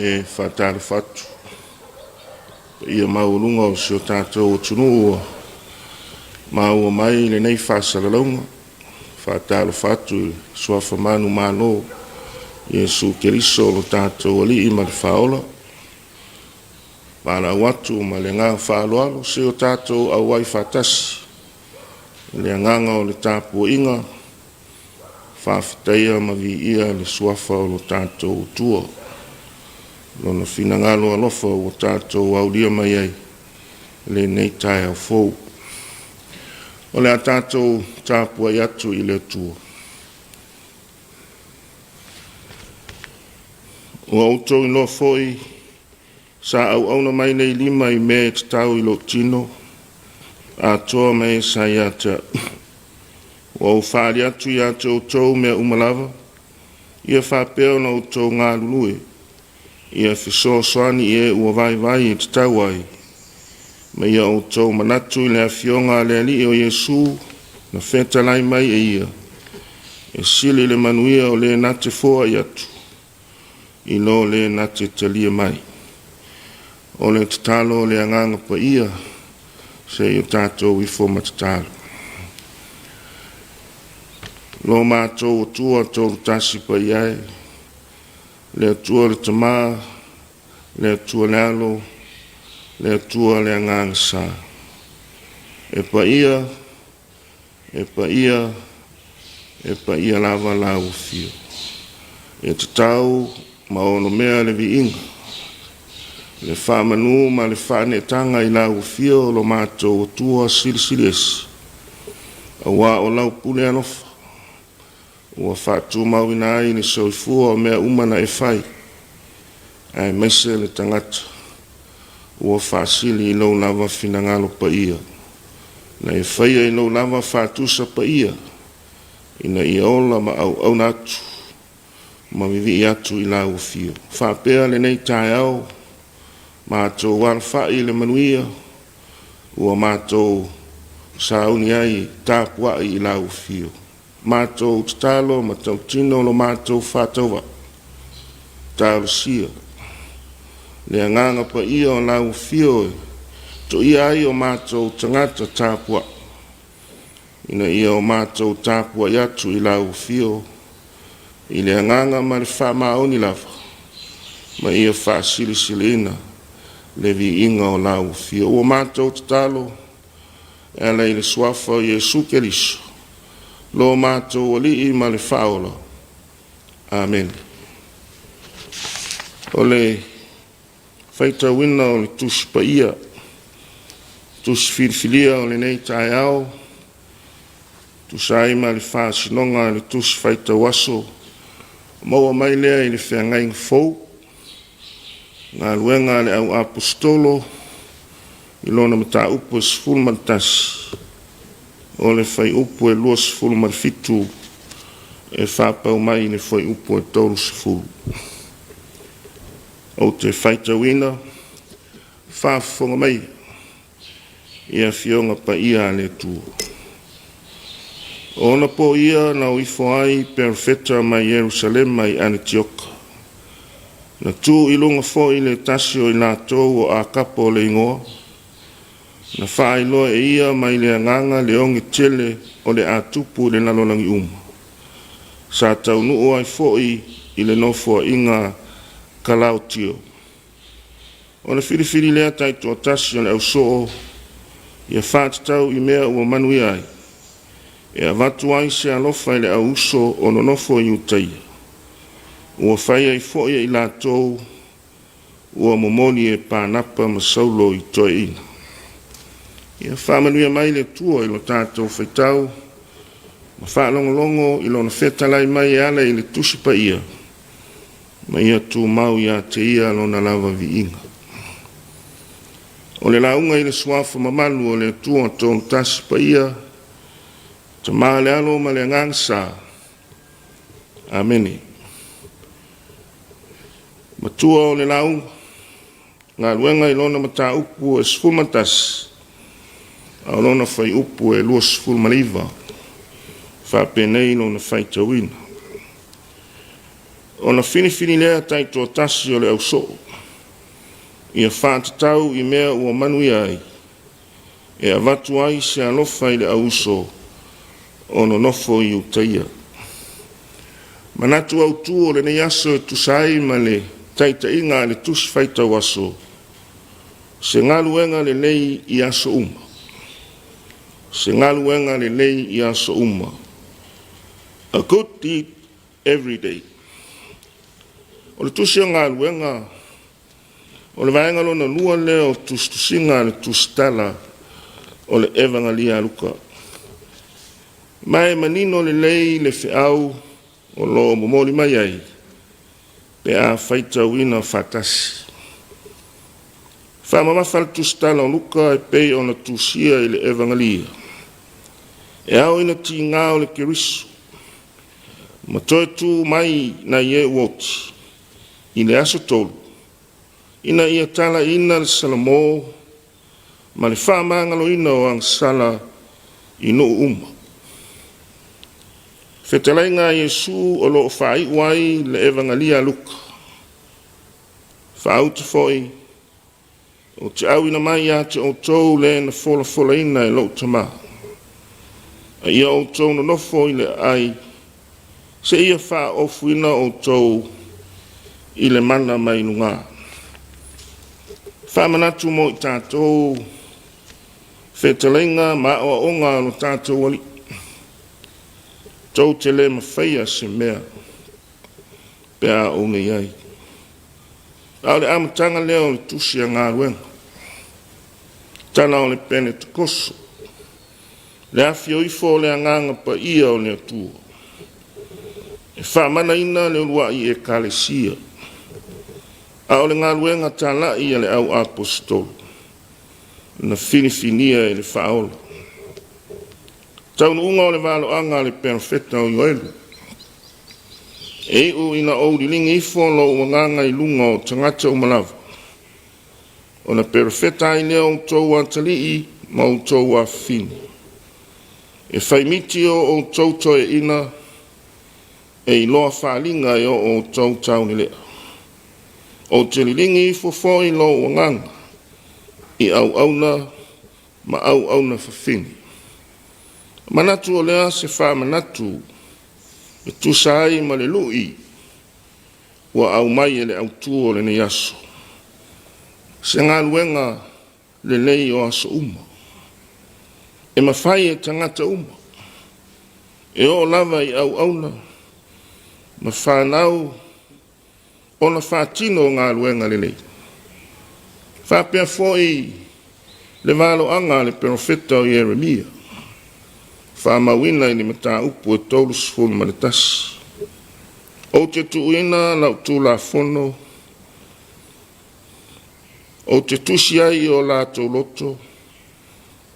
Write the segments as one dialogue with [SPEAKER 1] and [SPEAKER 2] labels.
[SPEAKER 1] E faatalofa atu paia maualuga o si o tatou atunuu ua maua mai lenei faasalalauga. Faatalofa atu i le Suafa manumalo Iesu Keriso lo tatou Alii ma le Faaola. Valaau atu ma le agaga faaaloalo se i o tatou auai faatasi i le agaga o le tapuaiga, faafetaia ma viia le Suafa o lo tatou Atua, Lona finagalo alofa ua tatou aulia mai ai lenei taeao fou. O le a tatou tapuai atu i le Atua. Ua outou iloa foi, sa auauna mai nei lima i mea e tatau i lou tino, atoa ma e sa ia te au. Ua ou faaali atu ia te outou mea uma lava, ia faapea ona outou galulue, ia fesoasoani i e ua vaivai e tatau ai, ma ia outou manatu i le Afioga a le Alii o Iesu na fetalai mai e ia, e sili le manuia o le na te foai atu, i lo le na te talia mai. O le tatalo o le Agaga Paia, se i o tatou ifo ma tatalo. Lo matou Atua Tolutasi Paia e, le Atua le Tama, le Atua le Alo, le Atua le Agaga Sa. E paia, e paia, e paia lava lau afio. E tatau ma onomea le viiga, le faamanu ma le faaneetaga i lau afio lo matou Atua Silisili Ese, aua o lau pule alofa ua faatumauina ai le soifua o mea uma na e fai, aemaise le tagata ua faasili i lou lava finagalo paia, na e faia i lou lava faatusa paia, ina ia ola ma auauna atu ma vivii atu i lau afio. Faapea lenei taeao, matou alafai i le manuia, ua matou sauni ai tapuai i lau afio. Matou tatalo ma tautino lo matou faatauvaa, talosia le agaga paia o lau afio e toia ai o matou tagata tapuai, ina ia o matou tapuai atu i lau afio i le agaga ma le faamaoni lava, ma ia faasilisiliina le viiga o lau afio. Ua matou tatalo e ala i le suafa o Iesu Keriso, lo matou Alii ma le Faaola. Amene. O le faitauina o le Tusi Paia, Tusi Filifilia o lenei taeao, tusa ai ma le faasinoga a le Tusi Faitau Aso, maua mai lea i le Feagaiga Fou, Galuega a le Au Aposetolo, i lona mataupu e 11, o le fuaiupu e 27 e faapau mai i le fuaiupu e 30. Ou te faitauina, faafofoga mai i Afioga Paia a le Atua. O ona po ia na o ifo ai perofeta mai Ierusalema i Anetioka. Na tu i luga foi le tasi o i latou o Akapo le igoa, na faailoa e ia mai le agaga le oge tele o le a tupu i le lalolagi uma. Sa taunuu ai foi i le nofoaiga Kalaotio. O le filifili lea taitoatasi o le ausoo ia faatatau i mea ua manuia ai, e avatu ai se alofa i le auuso o nonofo i Iutaia, ua fai ai foi e i latou ua momoli e Panapa ma Saulo i toeaiina. Ia faamanuia mai le Atua i lo tatou faitau ma faalogologo i Lona fetalai mai e ala i le Tusi Paia, ma ia tumau ia te ia Lona lava viiga. O le lauga i le suafa mamalu o le Atua Toatasi Paia, Tama le Alo ma le Agaga Sa. Amene. Matua o le lauga, galuega i lona mataupu e 11, a o lona fuaiupu e 29, faapenei lona faitauina. Ona filifili lea taitoatasi o le ausoo, ia faatatau i mea ua manuia ai, e avatu ai se alofa i le auuso o nonofo i Iutaia. Manatu autu o lenei aso e tusa ai ma le taitaiga a le Tusi Faitau Aso, se galuega lelei i aso uma. Se galuega lelei i aso uma. A good deed every day. O le tusi o galuega, o le vaega lona lua lea o tusitusiga a le tusitala o le Evagalia a Luka. Ma e manino lelei le feau o lo o momoli mai ai pe a faitauina faatasi. Faamamafa le tusitala o Luka e pei ona tusia i le Evagalia. E ao ina tiga o le Keriso ma toe tu mai nai e ua oti i le aso tolu, ina ia talaina le salamo ma le faamagaloina o agasala i nuu uma. Fetalaiga a Iesu o lo o faaiu ai le Evagalia a Luka. Faauta foi, ou te auina mai ia te outou le na folafolaina e lou Tama. A ia outou nonofo i le aai, seia faaofuina outou i le mana mai luga. Faamanatu mo i tatou fetalaiga ma aoaoga a lo tatou Alii. Tou te le mafaia se mea pe a ou le i ai. A o le amataga lea o le tusi a galuega. Tala o le Penetekoso, le afio ifo o le Agaga Paia o le Atua, e faamanaina le uluai Ekalesia, a o le galuega talai a le au aposetolo na filifilia e le Faaola. Taunuuga o le valoaga a le perofeta o Ioelu. E iu ina ou liligi ifo lou agaga i luga o tagata uma lava, ona perofeta ai lea o outou atalii ma outou afafine. E faimiti o outou toeaiina, e iloa faaaliga e o outou taulelea. Ou te liligi ifo foi lou agaga i auauna ma auauna fafine. Manatu o lea se faamanatu e tusa ai ma le lui ua aumai e le autu o lenei aso. Se galuega lelei o aso uma. E mafai e tagata uma, e oo lava i auauna ma fanau ona faatino galuega lelei. Faapea foi le valoaga a le perofeta o Ieremia, faamauina i le mataupu e 31. Ou te tuuina lau tulafono, ou te tusi ai i o latou loto,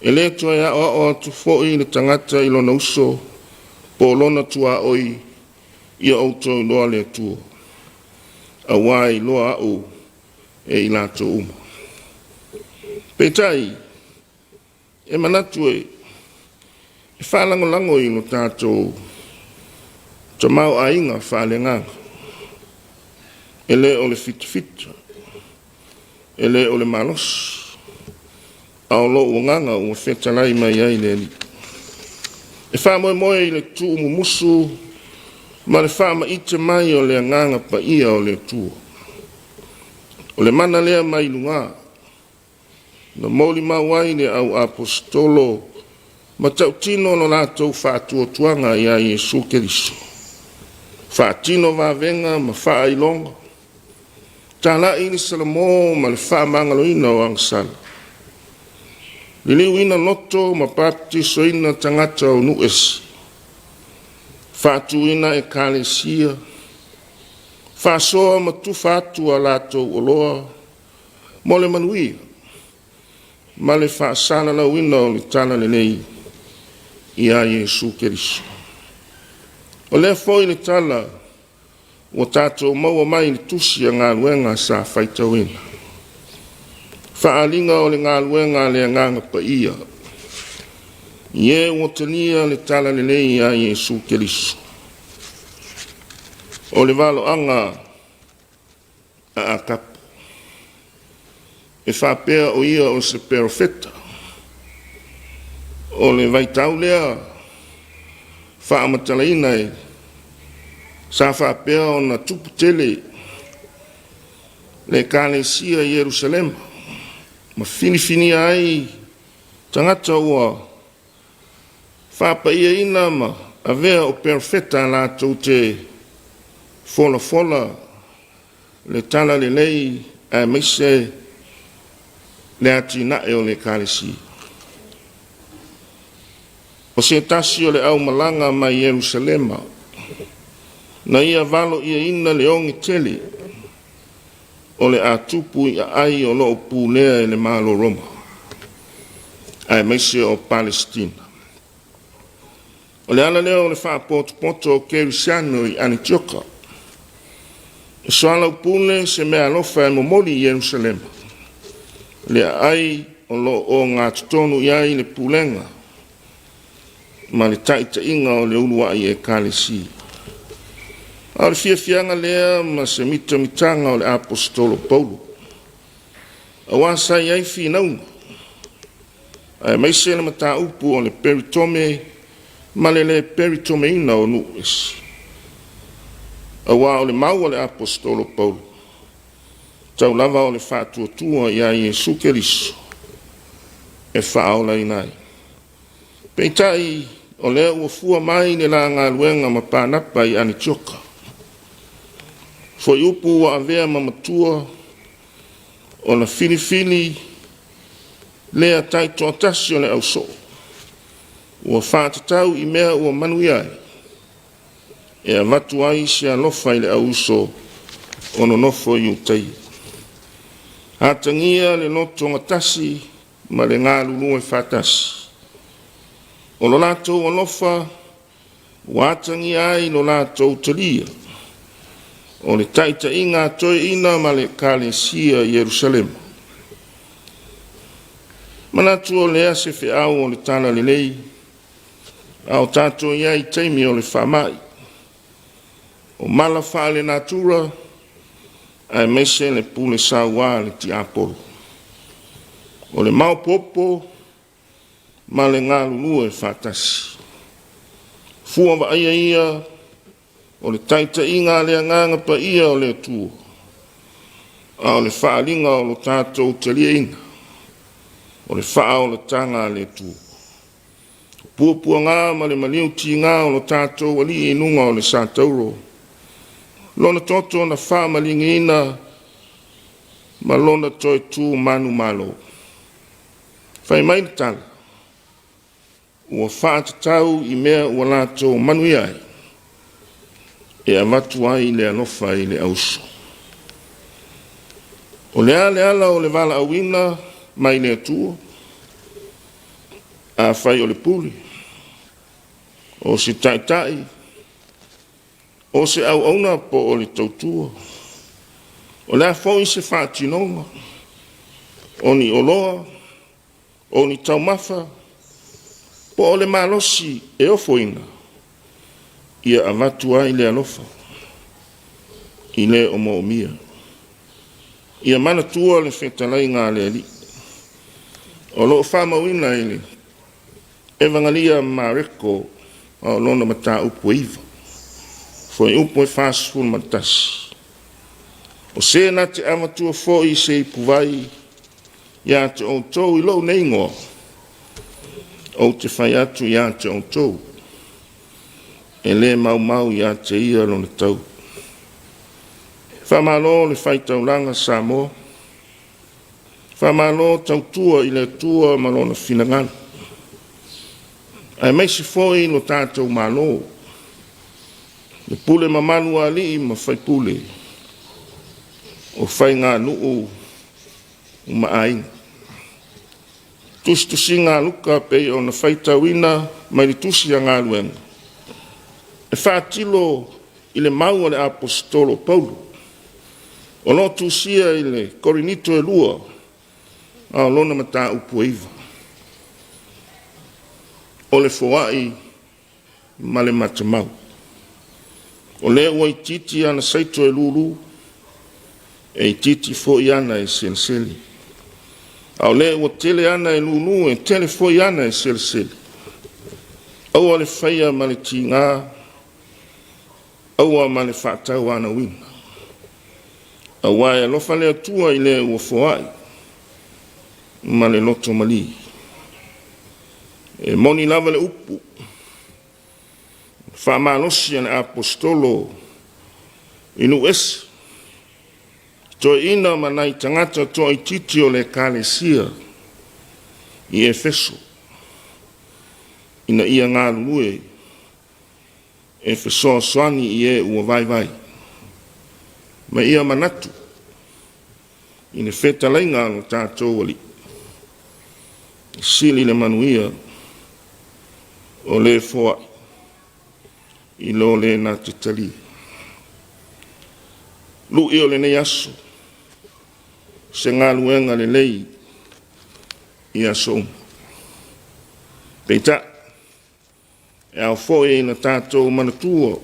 [SPEAKER 1] e le toe aoao atu foi le tagata i lona uso po o lona tuaoi, ia outou iloa le Atua, auā e iloa au e i latou uma. Peitai, e manatu e faalagolago i lo tatou tamaoaiga faaleagaga. E le o le fitafita, e le o le malosi, a o lou agaga ua fetalai mai ai le Alii. E faamoemoe i le tuumumusu ma le faamaite mai o le Agaga Paia o le Atua. O le mana lea mai luga, na molimau ai le au aposetolo ma tautino lo latou faatuatuaga ia Iesu Keriso. Faatino vavega ma faailoga, talai le salamo ma le faamagaloina o agasala, liliuina loto ma papatisoina tagata o nuu ese, faatuina ekalesia, faasoa ma tufa atu a latou oloa mo le manuia ma le faasalalauina o le talalelei ia Iesu Keriso. O lea foi le tala ua tatou maua mai i le tusi a galuega sa faitauina. Faaaliga o le galuega a le Agaga Paia, i e ua talia le talalelei ia Iesu Keriso. O le valoaga a Akapo, e faapea o ia o se perofeta. O le vaitau lea faamatalaina e sa faapea ona tupu tele le Ekalesia i Ierusalema ma filifilia ai tagata ua faapaiaina ma avea o perofeta latou te folafola le talalelei aemaise le atinae o le Ekalesia. O se tasi o le aumalaga mai Ierusalema, na ia valoiaina le oge tele o le a tupu i aai o loo pulea e le Malo Roma, aemaise o Palesitina. O le ala lea o le faapotopoto o Kerisiano i Anitioka, e soalaupule se meaalofa e momoli i Ierusalema, le aai o lo o ogatotonu i ai le pulega ma le taitaiga o le uluai Ekalesia. A o le fiafiaga lea ma se mitamitaga o le Aposetolo Paulo, aua sa i ai finauga, aemaise le mataupu o le peritome ma le le peritomeina o nuu ese. Aua o le mau a le Aposetolo Paulo, tau lava o le faatuatua ia Iesu Keriso e faaolaina ai. Peitai, o lea ua fua mai le la galuega ma Panapa i Anitioka. Fuaiupu ua avea ma matua ona filifili lea taitoatasi o le ausoo, ua faatatau i mea ua manuia ai, e avatu ai se alofa i le auuso o nonofo i Iutaia. Atagia le loto gatasi ma le galulue faatasi. O lo latou alofa ua atagia ai lo latou talia o le taitaiga a toeaiina ma le Ekalesia i Ierusalema. Manatu o lea se feau o le Talalelei, a o tatou i ai i taimi o le faamai, o mala faalenatura, aemaise le pule saua a le tiapolo. O le maopoopo ma le galulue faatasi. Fua vaaia ia o le taitaiga a le Agaga Paia o le Atua, a o le faaaliga o lo tatou taliaina, o le faaolataga a le Atua. Puapuaga ma le maliu tiga o lo tatou Alii i luga o le satauro, lona toto na faamaligiina ma lona toe tu manumalo. Fai mai le tala, ua faatatau i mea ua latou manuia ai, e avatu ai le alofa i le auso. O le a le ala o le valaauina mai le Atua? Afai o le pule, o se taitai, o se auauna po o le tautua, o le a foi se faatinoga, o ni oloa, o ni taumafa, po o le malosi e ofoina, ia avatu ai le alofa i le o moomia. Ia manatua le fetalaiga a le Alii, o lo o faamauina i le Evagalia Mareko a o lona mataupu e 9, fuaiupu e 41. O se na te avatua foi se ipuvai ia te outou i lou nei igoa, ou te fai atu ia te outou, e le maumau ia te ia lona tau. Faamalo le faitaulaga Samoa, faamalo tautua i le Atua ma lona finagalo, aemaise foi lo tatou Malo, le pule mamalu a alii ma faipule o faiganuu ma aiga. Tusitusiga a Luka pei ona faitauina mai le Tusi a Galuega, e faatilo i le mau a le Aposetolo Paulo, o lo o tusia i le Korinito e 2, a o lona mataupu e 9. O le foai ma le matamau. O lē ua itiiti ana saito e lūlū, e itiiti foi ana e selesele. A o lē ua tele ana e lūlū, e tele foi ana e selesele. Aua le faia ma le tigā, aua ma le faatauanauina. Auā e alofa le Atua i le ua foai ma le loto malī. E moni lava le upu faamalosi a le Aposetolo i nuu ese, toeaiina ma nai tagata toaitiiti o le Ekalesia i Efeso, ina ia galulue e fesoasoani i e ua vaivai. Ma ia manatu i le fetalaiga a lo tatou Alii, e sili le manuia o le foai i lo le na te talia. Lu'i o lenei aso, se galuega lelei i aso uma. Peitai, e ao foi ina tatou manatua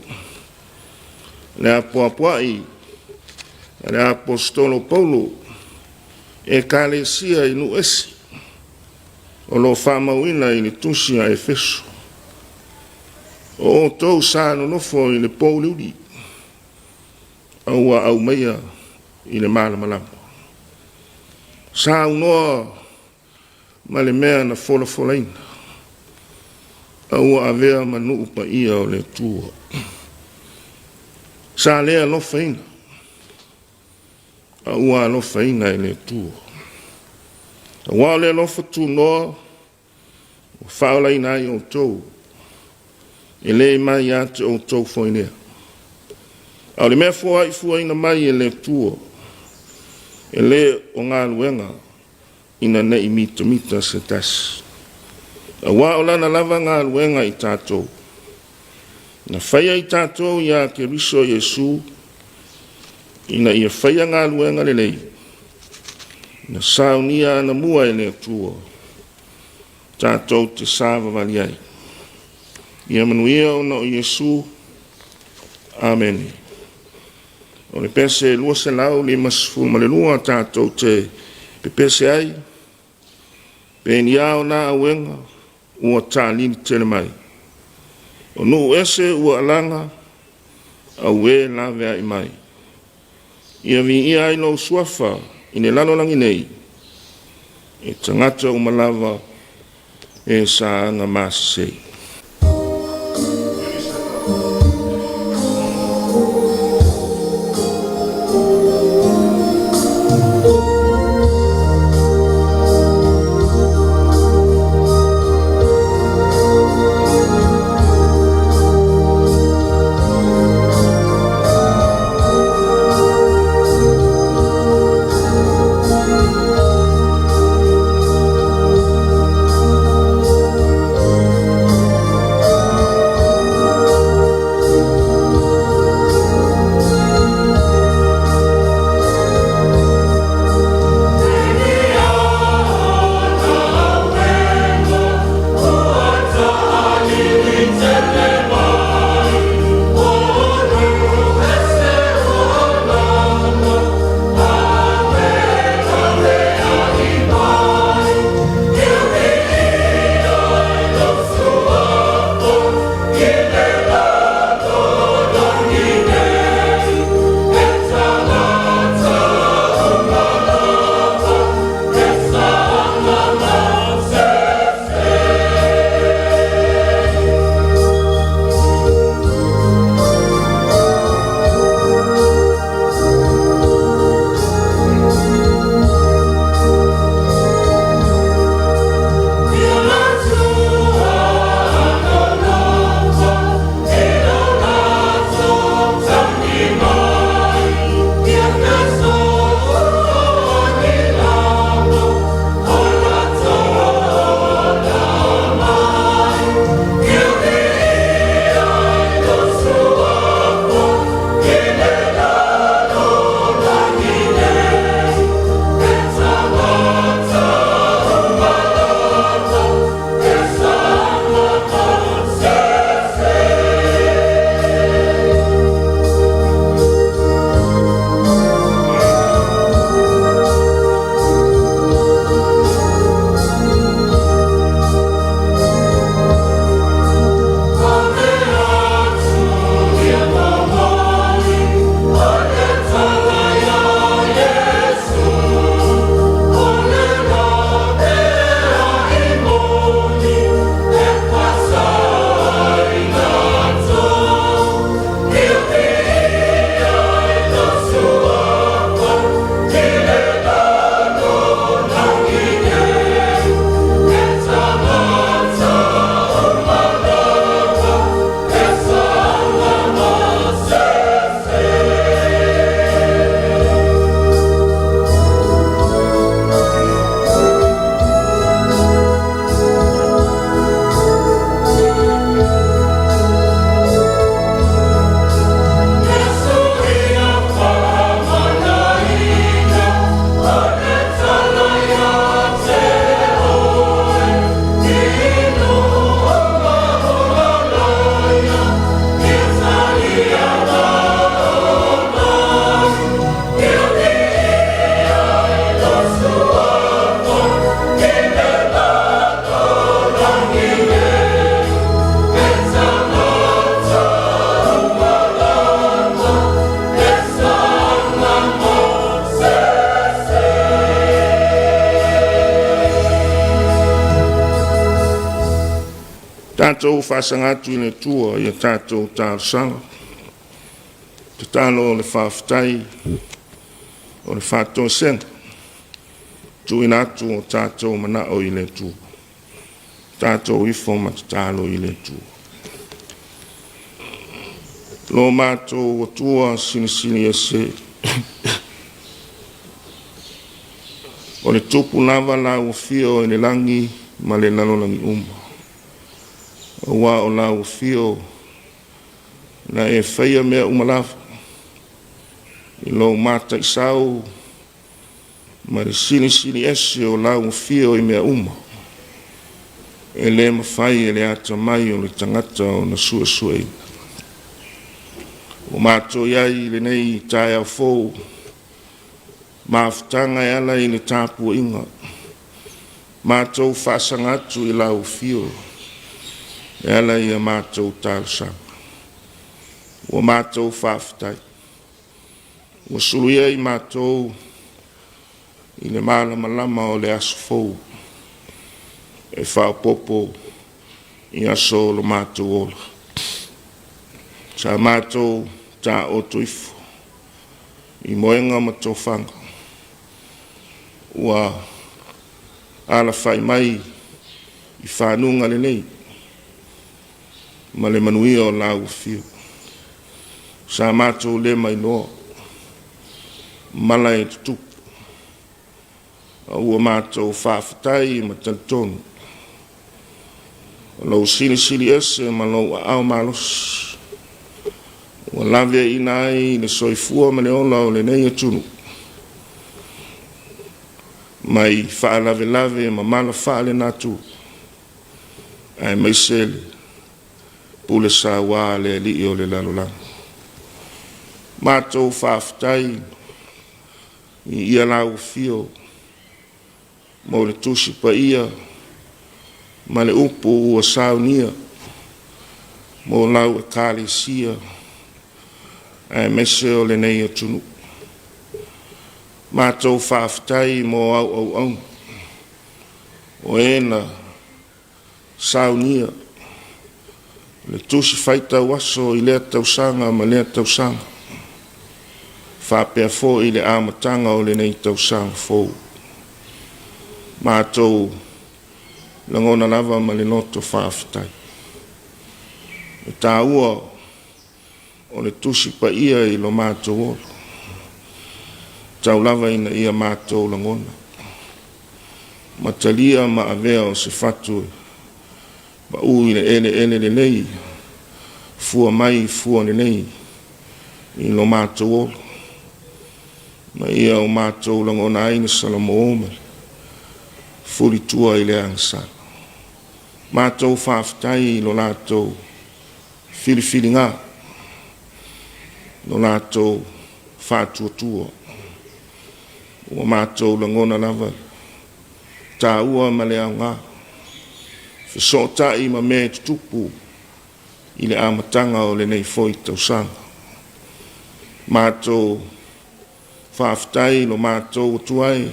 [SPEAKER 1] le apoapoai a le Aposetolo Paulo i Ekalesia i nuu ese o lo o faamauina i le tusi a Efeso. O outou sa nonofo i le pouliuli, a ua aumaia i le malamalama. Saunoa ma le mea na folafolaina, a ua avea ma nuu paia o le Atua. Sa le alofaina, a ua alofaina e le Atua. Aua o le alofa tunoa ua faaolaina ai outou, e le mai ia te outou foi lea. A o le mea foai fuaina mai e le Atua, e le o galuega ina ne i mitamita se tasi. Auā o lana lava galuega i tatou, na faia i tatou ia Keriso Iesu, ina ia faia galuega lelei, na saunia anamua e le Atua, tatou te savavali ai. Ia manuia ona o Iesu. Amene. O le pese 252 tatou te pepese ai, pe ni ao na auega ua tālili tele mai. O nuu ese ua alaga, auē laveai mai. Ia viia ai lou suafa i le lalolagi nei, e tagata uma lava e sa aga masesei. Matou faasaga atu i le Atua i a tatou talosaga, tatalo o le faafetai, o le faatoesega, tuuina atu o tatou manao i le Atua. Tatou ifo ma tatalo i le Atua. Lo matou Atua Silisili Ese, o le Tupu lava lau Afio i le lagi ma le lalolagi uma, aua o lau Afio na e faia mea uma lava, i lou mataisau ma le Silisili Ese o lau Afio i mea uma, e le mafai e le atamai o le tagata ona suesueina. Ua matou i ai i lenei taeao fou, mafutaga e ala i le tapuaiga, matou faasaga atu i lau Afio e ala i a matou talosaga. Ua matou faafetai, ua suluia i matou i le malamalama o le aso fou e faaopoopo i aso o lo matou ola. Sa matou taoto ifo i moega ma tofaga, ua alafai mai i fanuga lelei ma le manuia o lau Afio. Sa matou le mailoa mala e tutupu, a ua matou faafetai ma talitonu o lou Silisili Ese ma lou aao malosi ua laveaiina ai le soifua ma le ola o lenei atunuu mai faalavelave ma mala faalenatura, aemaise le pule saua a le alii o le lalolagi. Matou faafetai i ia lau Afio mo le Tusi Paia ma le upu ua saunia mo lau Ekalesia aemaise o lenei atunuu. Matou faafetai mo au auauna o e na saunia le Tusi Faitau Aso i lea tausaga ma lea tausaga, faapea foi le amataga o lenei tausaga fou. Matou lagona lava ma le loto faafetai. E taua o le Tusi Paia i lo matou ola, tau lava ina ia matou lagona ma talia ma avea o se fatu e pau i le eleele lelei, fua mai fua lelei i lo matou ola, ma ia o matou lagona ai le salamo ma le fulitua i le agasala. Matou faafetai i lo latou filifiliga, lo latou faatuatua. Ua matou lagona lava taua ma le aoga, fesootai ma mea e tutupu i le amataga o lenei foi tausaga. Matou faafetai i lo matou Atua e,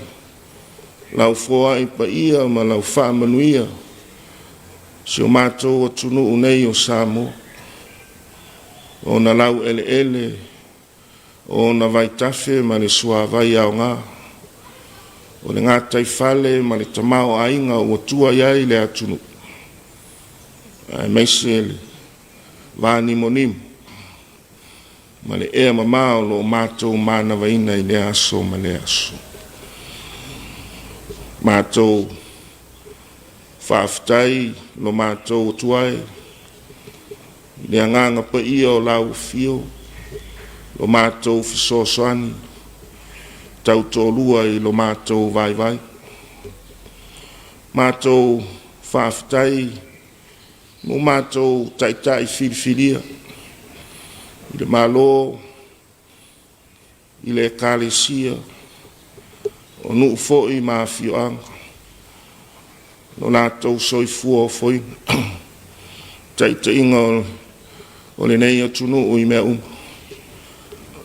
[SPEAKER 1] lau foai paia ma lau faamanuia si o matou atunuu nei o Samoa, ona lau eleele, ona vaitafe ma le suavai aoga, o le gataifale ma le tamaoaiga ua tua i ai le atunuu, aemaise le vanimonimo ma le ea mama o lo o matou manavaina i lea aso ma lea aso. Matou faafetai lo matou Atua e, i le agaga paia o lau Afio, lo matou fesoasoani tautoalua i lo matou vaivai. Matou faafetai mo matou taitai filifilia i le Malo, i le Ekalesia, o nuu foi ma afioaga, lo latou soifua ofoina, taitaiga o lenei atunuu i mea uma,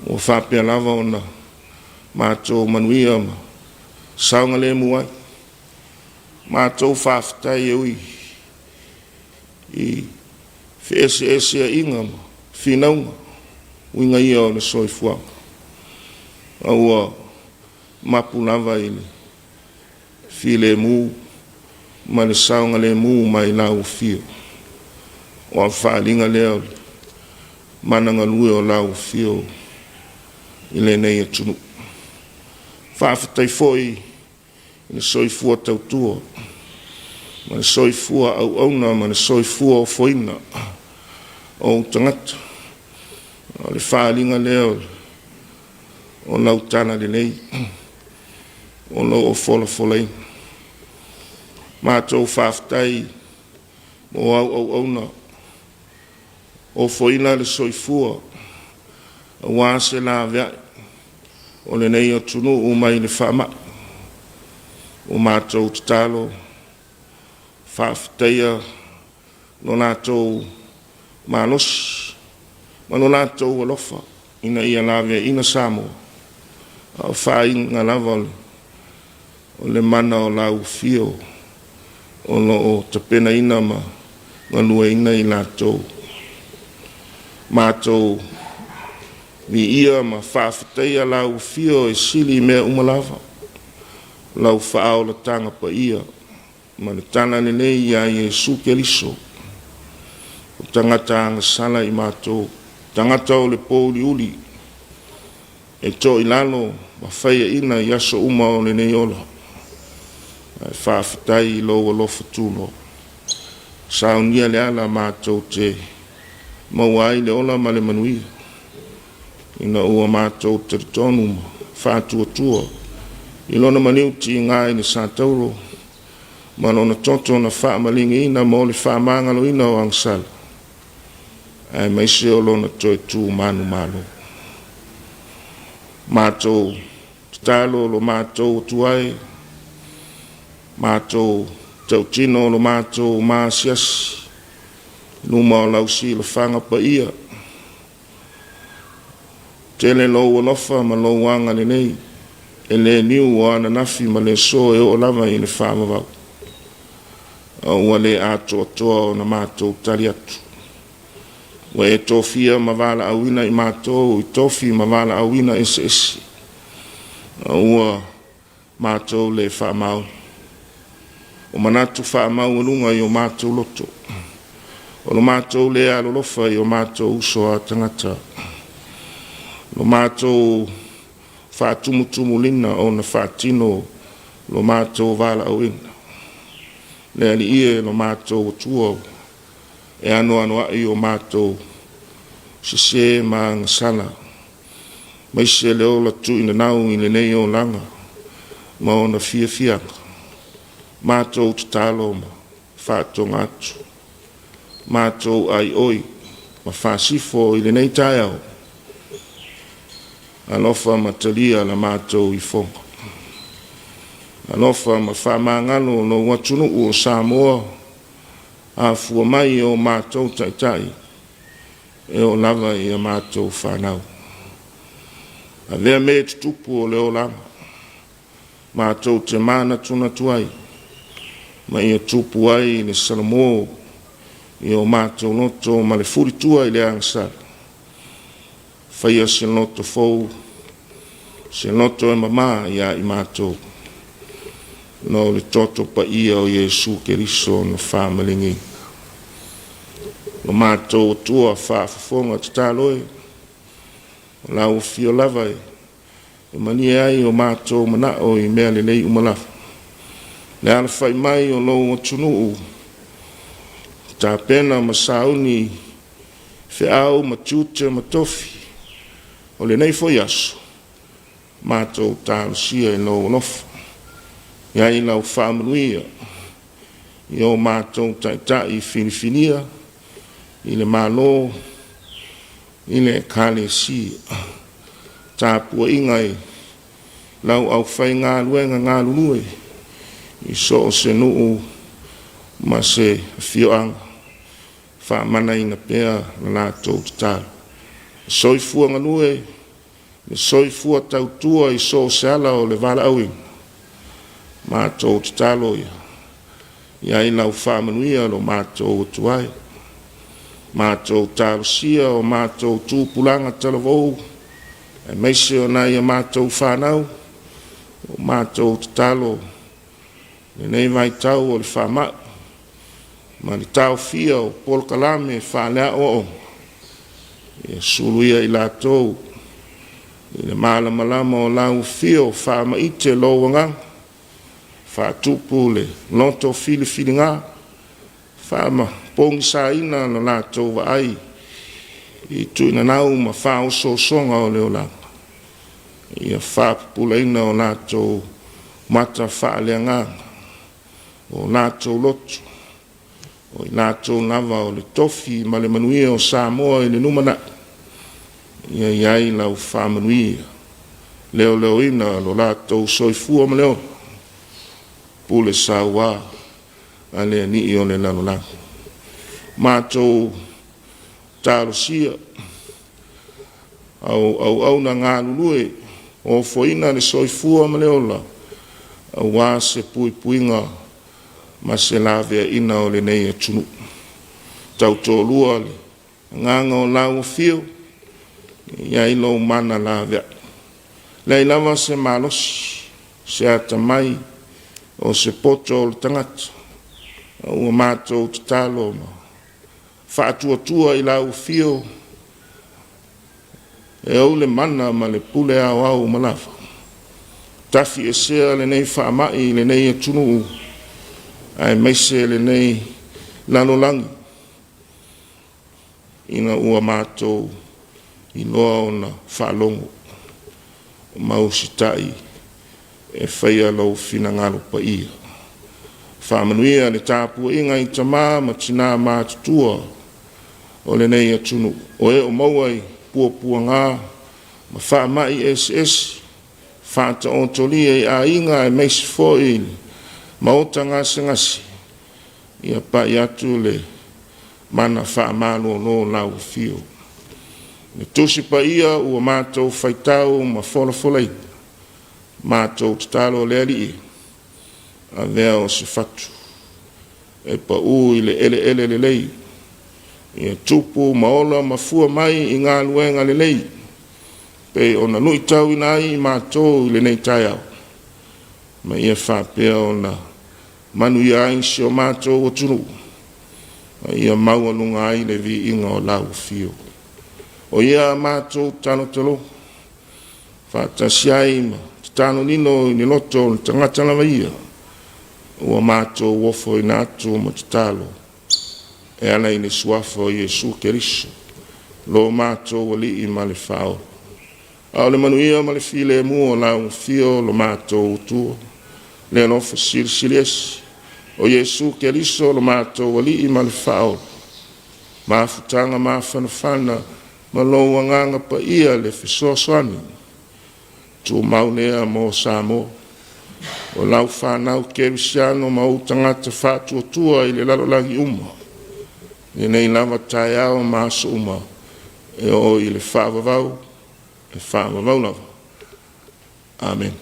[SPEAKER 1] ua faapea lava ona matou manuia ma saogalemu ai. Matou faafetai e ui I feeseeseaiga ma finauga, uiga ia o le soifuaga, a ua mapu lava i le filemu ma le saogalemu mai lau afio. O le faaaliga lea o le mana galue o lau afio i lenei atunuu. Faafetai foi i le soifua tautua ma le soifua auauna ma le soifua ofoina o ou tagata. O le faaaliga lea o lau talalelei o lo o folafolaina. Matou faafetai mo au auauna, ofoina le soifua aua se laveai o lenei atunuu mai le faamai. Ua matou tatalo, faafetaia lo latou malosi ma lo latou alofa ina ia laveaiina Samoa, a o faaaliga lava o le mana o lau afio o lo o tapenaina ma galueaiina i latou. Matou viia ma faafetaia lau afio e sili i mea uma lava lau faaolataga paia ma le talalelei ia Iesu Keriso, o tagata agasala i matou, tagata o le pouliuli e toilalo ma faiaina i aso uma o lenei ola. Ae faafetai i lou alofa tunoa, saunia le ala matou te maua ai le ola ma le manuia, ina ua matou talitonu ma faatuatua i lona maliu tiga i le satauro ma lona toto na faamalieina mo le faamagaloina o agasala, aemaise o lona toe tu manumalo. Matou tatalo lo matou Atua e, matou tautino lo matou maasiasi i luma o lau silafaga paia. Tele lou alofa ma lou agalelei e le niu o ananafi ma le aso e oo lava i le faavavau, a ua le atoatoa ona matou tali atu. Ua e tofia ma valaauina i matou i tofi ma valaauina eseese, a ua matou le faamaoni. O manatu faamaualuga i o matou loto, o lo matou le alolofa i o matou uso a tagata, lo matou faatumutumulina ona faatino lo matou valaauina. Le Alii e, lo matou Atua, e anoanoai o matou sesē ma agasala, aemaise le ola tuinanau i lenei olaga ma ona fiafiaga. Matou tatalo ma faatoga atu, matou aioi ma faasifo i lenei taeao, alofa ma talia la matou ifoga. Alofa ma faamagalo lou atunuu o Samoa, afua mai o matou taitai e oo lava ia matou fanau. Avea me tutupu o le olaga, matou te manatunatu ai, ma ia tupu ai le salamo i o matou loto ma le fulitua i le agasala. Faia se loto fou, se loto e mamā ia i matou, no le toto paia o Iesu Keriso na faamaligiina. Lo matou Atua faafofoga tatalo e, o lau afio lava e malie ai o matou manao i mea lelei uma lava. Le alafai mai o lou atunuu, tapena ma sauni feau ma tiute ma tofi o lenei foi aso, matou talosia i lou alofa. I ai lau faamanuia i o matou taitai filifilia i le Malo, i le Ekalesia, tapuaiga i lau aufaigaluega galulue i so o se nuu ma se afioaga, faamanaina pea la latou tatalo. Soifua galue, le soifua tautua i so o se ala o le valaauina, matou tatalo ia. I ai lau faamanuia lo matou Atua e. Matou talosia o matou tupulaga talavou, aemaise o nai a matou fanau, o matou tatalo lenei vaitau o le faamai ma le taofia o polokalame faale-aoaoga, ia sulu ia i latou i le malamalama o lau afio, faamaite lou agaga, faatupu le loto filifiliga, faapogisaina lo latou vaai i tuinanau ma faaosoosoga o le olaga, ia faapupulaina o latou mata faaleagaga, o latou loto, o i latou lava o le tofi ma le manuia o Samoa i le lumanai, ia i ai lau faamanuia, leoleoina lo latou soifua ma le ola, pule saua a le alii o le lalolagi. Matou talosia au auauna galulue ofoina le soifua ma le ola aua se puipuiga ma se laveaiina o lenei atunuu. Tautoalua le agaga o lau afio, ia i ai lou mana laveai. Leai lava se malosi, se atamai, o se poto o le tagata, a ua matou tatalo ma faatuatua i lau afio e ou le mana ma le pule aoao uma lava. Tafiesea lenei faamai i lenei atunuu aemaise lenei lalolagi, ina ua matou iloa ona faalogo ma usitai e faia lou finagalo paia. Faamanuia le tapuaiga i tama ma tina matutua o lenei atunuu, o e o maua i puapuaga ma faamai eseese, faataotolia i aiga aemaise foi i maota gasegase, ia pai atu le mana faamalolo o lau afio. Le Tusi Paia ua matou faitau ma folafolaina, matou tatalo le Alii, avea o se fatu e pau i le eleele lelei, ia tupu ma ola ma fua mai i galuega lelei, pei ona luitauina ai i matou i lenei taeao, ma ia faapea ona manuia ai si o matou atunuu, ma ia maualuga ai le viiga o lau afio. O ia a matou talotaloga, faatasi ai ma tatalo lilo i le loto o le tagata lava ia, ua matou ofoina atu ma tatalo e ala i le suafa o Iesu Keriso, lo matou Alii ma le Faaola. A o le manuia ma le filemu o lau afio lo matou Atua, le alofa silisili ese o Iesu Keriso lo matou Alii ma le Faaola, mafutaga mafanafana ma lou agaga paia le fesoasoani, tumau lea mo Samoa, o lau fanau kerisiano ma ou tagata faatuatua i le lalolagi uma, lenei lava taeao ma aso uma, e oo i le faavavau, e faavavau lava. Amene.